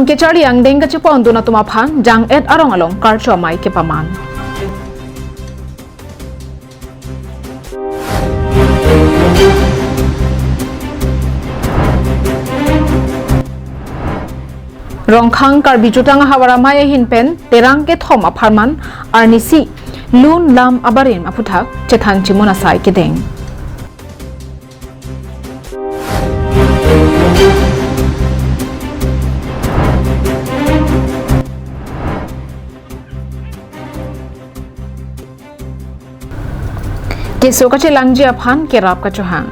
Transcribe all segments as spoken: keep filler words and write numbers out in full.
Kecharli angdeng kachepondun atum aphan Jang-et arong along karcho amei kepaman. Rongkhang Karbi Jutang Ahavar Amei ahin pen Terang kethom apharman arnisi lun lam abarim aphuthak chethan chimun asai kedeng. Keso kachelangji aphan kerap kachohang.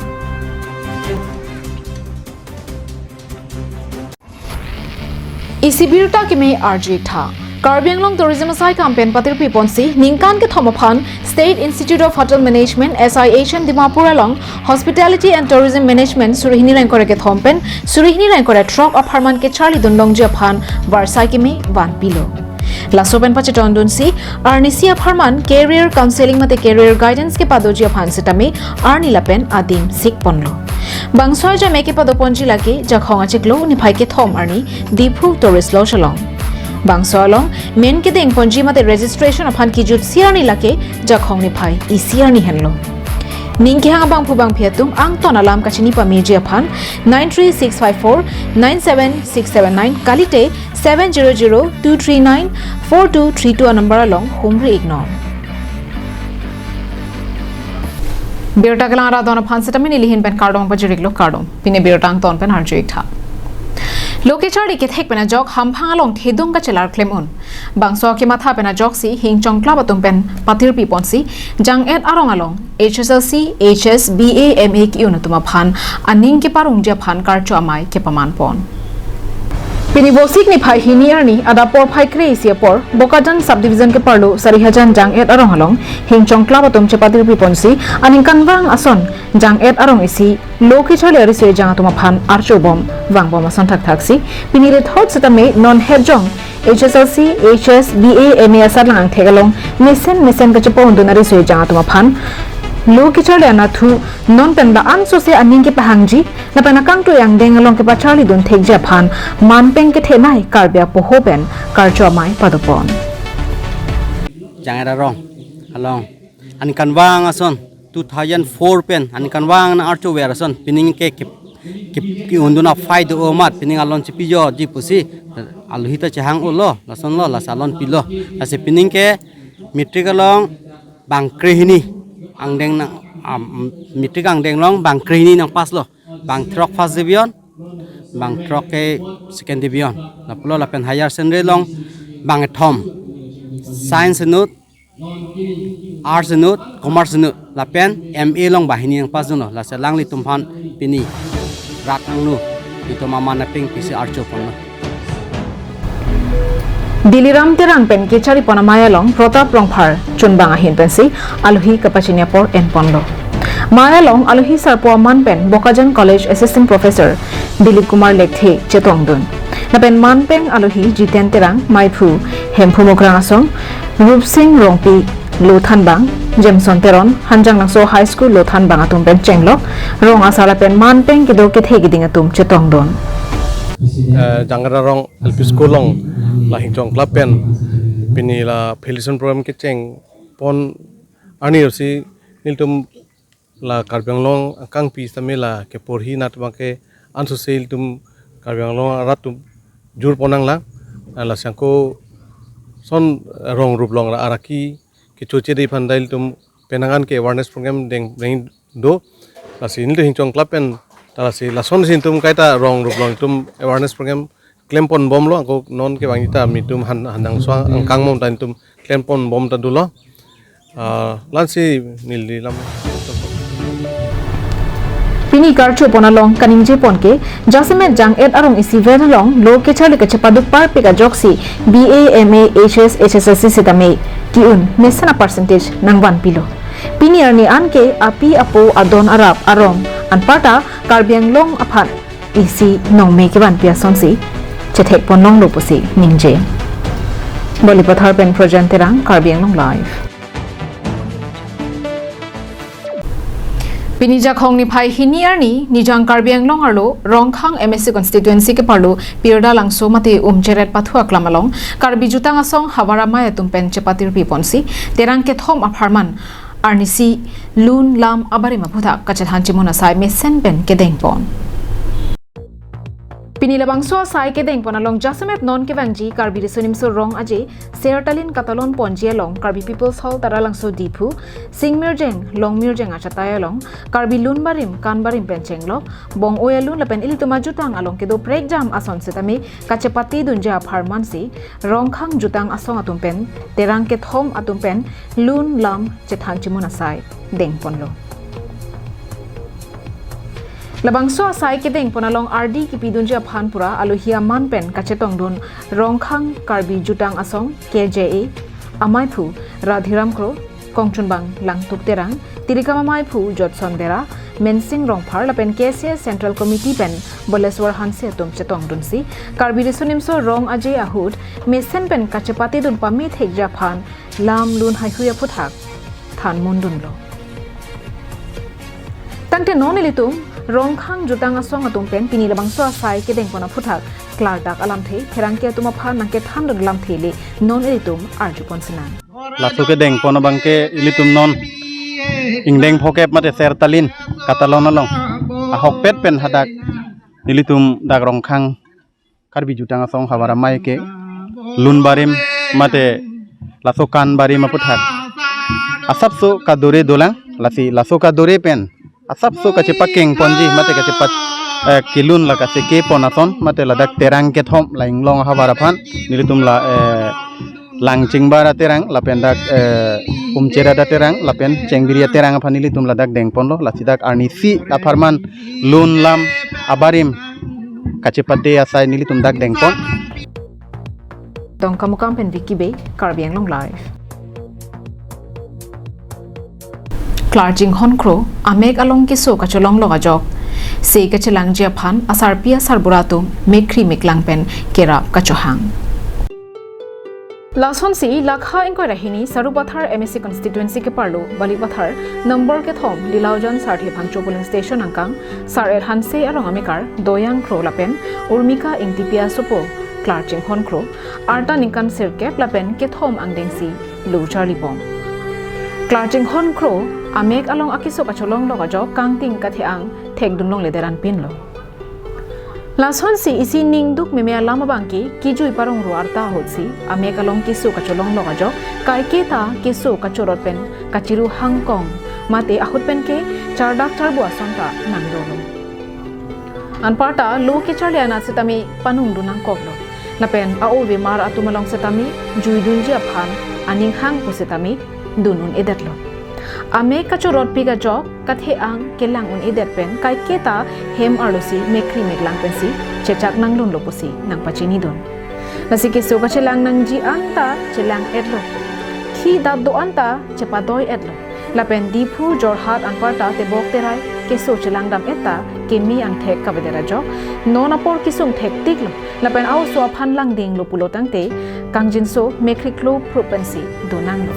Isi birta keme arju-ik tha. Karbi Anglong Tourism asai campaign patirpi ponsi ningkan kethom aphan State Institute of Hotel Management, S I H and Dimapur along Hospitality and Tourism Management suri hini ingkoi ra kethom pen suri hini ingkoi ra throk apharman kecharli dunlongji aphan varsai keme vanpilo. Laso pen pachetondunsi arnisi apharman career counseling mate career guidance kepadoji aphan setame arni lapen adim sikponlo. Bangso ajame kepadoponji lake Jakhong achiklo niphai kethom arni Diphu Tourist Lodge along. Bangso along men kedengponji mate registration aphan kijutsi arni lake Jakhong niphai isi arni henlo. Ning kehang abangphu bangphi atum angton alam kachini pameji aphan nine three six five four nine seven six seven nine kalite seven zero zero two three nine four two three two anumber along humri-iknon. Birta kelang arat don aphan setame neli ahin pen kardom pajir-iklo, kardom. Pini birta angton pen arju-ik tha. Lo kecharli kethek pen ajok hamphang along thedung kachelar klem un. Bangso kematha pen ajoksi Hingchong Club atum pen patirpi ponsi Jang-et arong along H S L C, H S, B A, M A ke-un atum aphan aning keparungji aphan karcho amei kepaman pon. Pini Vosik niphai hini arni adap porphai kre-isi apor Bokajan Subdivision keparlo Sarihajan Jang-et arong along Hingchong Club atum chepatirpi ponsi aningkanvang ason Jang-et arong isi lo kecharli ariso ejang atum aphan archobom vangbom ason thakthaksi pini rithot setame non hetjong H S L C, H S, B A, M A asatlang angthek along mesen mesen kachepondun ariso ejang atum aphan lo kecharli anatthu non pen la-an sose aning kepahangji lapen akangtui angdeng along kepacharlidun thekji aphan manpeng kethenei Karbi apoho pen karcho amei padopon. Jang-et arong along aningkanvang ason two thousand four pen aningkanvang nang-archo ver ason pining ke ke ke ke-undun aphai do amat pining alon chepijoji pusi aluhi ta chehang-olo, lasonlo, lasi alon pilo. Lasi pining ke matric along bang krehini angdeng nang, am, matric angdeng along bang krehini nang pass lo. Bang throk first division, bang throk ke second division. Lapulo lapen higher secondary along bang kethom, science inut, arts inut, commerce inut, lapen M A along banghini nang pass dunlo. Lasi alanglitum aphan pini rat angno itum aman apeng pisi archo ponlo. Diliram Terang pen kecharli pon amei along Protap Rongphar chunbang ahin pensi aluhi kapachini apor enponlo. Mei along aluhi sarpo aman pen Bokajan College Assistant Professor Dilip Kumar Lekthe chetongdun. Lapen manpeng aluhi Jiten Terang, Meiphu Hemphu Mukrang Asong, Rupsing Rongpi Lothanbang, Jameson Teron, Hanjanglangso High School Lothanbang atum pen chenglok rong asar lapen manpeng kedo kethe keding atum chetongdun. Eh, Jang-et arong L P School along la Hingchong Club pen pini la felicitation program kecheng pon arni arsi nelitum la Karbi Anglong angkangpi setame la keporhi nat abang ke ansose ilitum Karbi Anglong arat atum jur pon nanglang. Ah, lasi angko son rong rup along ra araki kechoche dei aphan ta ilitum penang an ke awareness program deng deng do. Lasi nelitum Hingchong Club pen ta lasi lasonsi nelitum kaita rong rup along nelitum awareness program klem ponbomlo, angko non kevangji ta nelitum han hanang so angkang mom ta nelitum klem ponbom ta dolo. Ah, lasi neli lam. Pini karcho pon along kaningje pon ke, jasemet Jang-et arong isi vet along lo kecharli kachepaduk parpik ajoksi B A, M A, H S, H S L C setame ke-un mesen a percentage nangvanpilo. Pini arni an ke api apo adon arap arong anparta Karbi Anglong aphan isi nongme kevanpi asonsi chethek pon longlo pusi ningje. Balipathar pen Projan Terang, Karbi Anglong Live. Pini Jakhong niphai hini arni, Nijang Karbi Anglong arlo, Rongkhang M A C constituency keparlo, Pirda Langso mate Umcheret pathu aklam along, Karbi Jutang Asong Havar Amei atum pen chepatirpi ponsi, Terang kethom apharman, arnisi lun lam abarim aphuthak kachethan chimun asai mesen pen kedeng pon. Pini labangso asai kedeng pon along jasemet non kevangji Karbi Riso Nimso Rong Aje, Sertalin katalon ponji along Karbi People's Hall Taralangso Diphu, Sing Mirjeng, Long Mirjeng achatai along, Karbi lun barim, kan barim pen chenglok, bong-oi alun lapen ilitum ajutang along kedo prekjam ason setame kachepatedunji apharmansi, Rongkhang Jutang Asong atum pen, Terang kethom atum pen, lun lam chethan chimun asai deng ponlo. Labangso asai kedeng pon along ardi kipidunji aphan pura alohi aman pen kachetongdun Rongkhang Karbi Jutang Asong K J A, Ameiphu Radhiram Kro, Kongchunbang Langtuk Terang, Tirikam Ameiphu Jotson Bera, Mensing Rongphar lapen K C S Central Committee pen Boleswar Hanse atum chetongdunsi, Karbi Riso Nimso Rong Aje ahut, mesen pen kachepatedun pame thekji aphan, lam lun haihui aphuthak than mundunlo. Tangte non ilitum Rongkhang Jutang Asong atum pen pini labangso asai kedeng pon aphuthak klardak alamthe, pherangke atum aphan nangkethandun alamthe le non ilitum arju pon sinang. Laso kedeng pon abangke ilitum non ingdeng phokep mate Sertalin katalon along ahokpet pen hadak ilitum dak Rongkhang Karbi Jutang Asong Havar Amei ke lun barim mate laso kan barim aphuthak asapso kadore dolang, lasi laso kadore pen asapso kachepakeng ponji mate kachepat, eh, kelun la kaseke pon ason mate ladak Terang kethom la inglong ahavar aphan nelitum la, eh, Langchingbar aterang lapen dak, eh, Umcheret aterang lapen Chengbiri aterang aphan nelitum ladak deng ponlo, lasi dak arnisi apharman lun lam abarim kachepate asai nelitum dak deng pon. Dongkamukam pen Vicky Bey, Karbi Anglong Live. Klarchinghon Kro, amek along keso kacholonglok ajok, se kachelangji aphan asarpi asarbura atum mekhri meklang pen kerap kachohang. Lasonsi, lakha ingkoi ra hini Sarupathar M A C constituency keparlo Balipathar number kethom Dilaujan Sarthe Phangcho polling station angkang Sar-et Hanse along amekar Doyang Kro lapen Urmika Ingtipi asopo Klarchinghon Kro, arta ningkan sirkep lapen kethom angdengsi lo charlibom. Klarchinghon Kro amek along akeso kacholonglok ajok kangting kathe-ang thekdun longledet anpinlo. Lasonsi isi ningduk meme alam abangke kijui parong ru arta ahutsi amek along keso kacholonglok ajok kaiketa keso kachorot pen kachiru hangkong mate ahut penke chardak charbu ason ta nangdolo. Anparta lo kecharli anat setame panungdun nangkoklo. Lapen a-ovemar atum along setame juidunji aphan aning hang pu setame dun un-edetlo. Amek kachorotpik ajok kathe-ang kelang un-edet pen kaiketa hem arlosi mekhri meklang pensi chechak nanglunlo pusi nangpachinidun. Lasi keso kachelang nangji anta chelang-etlo. Khi dat do anta chepadoi-etlo. Lapen Diphu, Jorhat anparta tebok terai keso chelangdam-et ta keme angthek kavedet ajok non apor kesung thektiklo. Lapen a-oso aphan langdinglo pulo tangte kangjinso mekhri klo phrup pensi donanglo.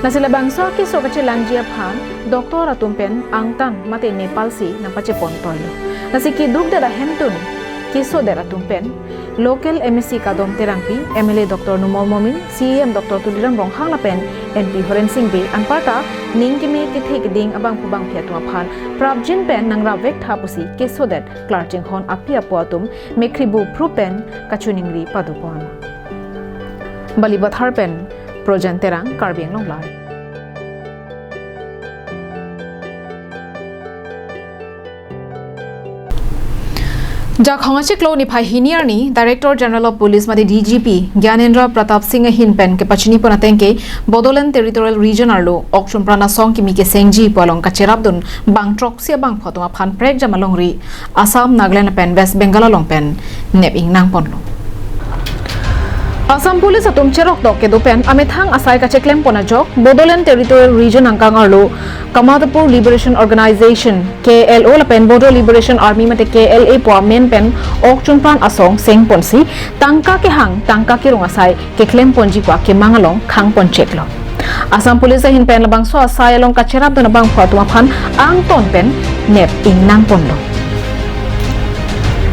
Lasi labangso keso kachelangji aphan doctor atum pen angtan mate Nepal si nangpachepon toilo. Lasi kedukdet ahemtun kesodet atum pen local M A C Kadom Terangpi, M L A Doctor Numal Momin, C E M Doctor Tuliram Ronghang lapen M P Horen Sing Bey anparta ning keme kethe keding abangphu bangphi atum aphan prapjin pen nangrapvek tha pusi kesodet Klarchinghon api apo atum mekhri bu phrup pen kachiningri padopon. Balipathar pen Projen Terang, Karbi Anglong Live. Jakhong achiklo niphai hini arni, Director General of Police mate D G P Gyanendra Pratap Singh ahin pen kepachini pon atengke Bodoland Territorial Region arlo Okchumpran asong kimi kesengji pu along kacherapdun bang throksi abangphu atum aphan prekjam alongri Assam, Nagaland pen West Bengal along pen nep-ing nangponlo. Assam Police atum cheroktok kedo pen amethang asai kacheklem pon ajok Bodoland Territorial Region angkang arlo Kamatapur Liberation Organization, K L O lapen Bodo Liberation Army mate K L A pu amen pen Okchumpran asong seng ponsi tangka kehang tangka kerung asai keklem ponji pu akemang along khang poncheklo. Assam Police ahin pen labangso asai along kacherap dun abangphu atum aphan angton pen nep ingnang ponlo.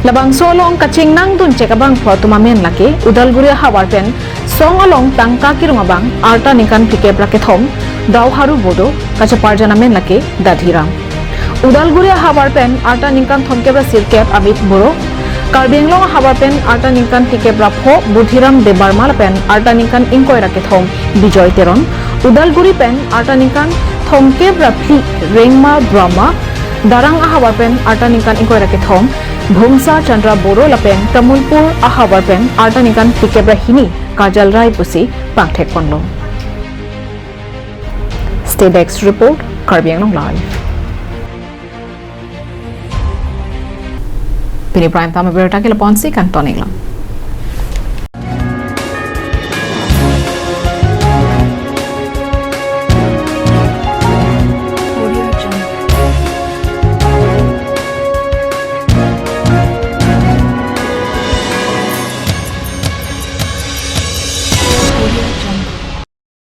Labangso along kachingnang dun chek abangphu atum amen lake Udalguri ahavar pen song along tangka kirung abang arta ningkan phlikep ra kethom Dauharu Bodo, kacheparjan amen lake Dadhiram. Udalguri ahavar pen arta ningkan thomkep ra sirkep Amit Boro, Karbi Anglong ahavar pen arta ningkan phlikep ra pho Budhiram Debbarma lapen arta ningkan ingkoi ra kethom Bijoy Teron, Udalguri pen arta ningkan thomkep ra phli Rengma Brahma, Darang ahavar pen arta ningkan ingkoi ra kethom Bhumsa Chandra Boro lapen Kamalpur ahavar pen arta ningkan phlikep ra hini Kajal Rai pusi pangthek ponlo. State Desk Report, Karbi Anglong Live. Pini Prime Time abirta ke lapu-an si kangton iklo.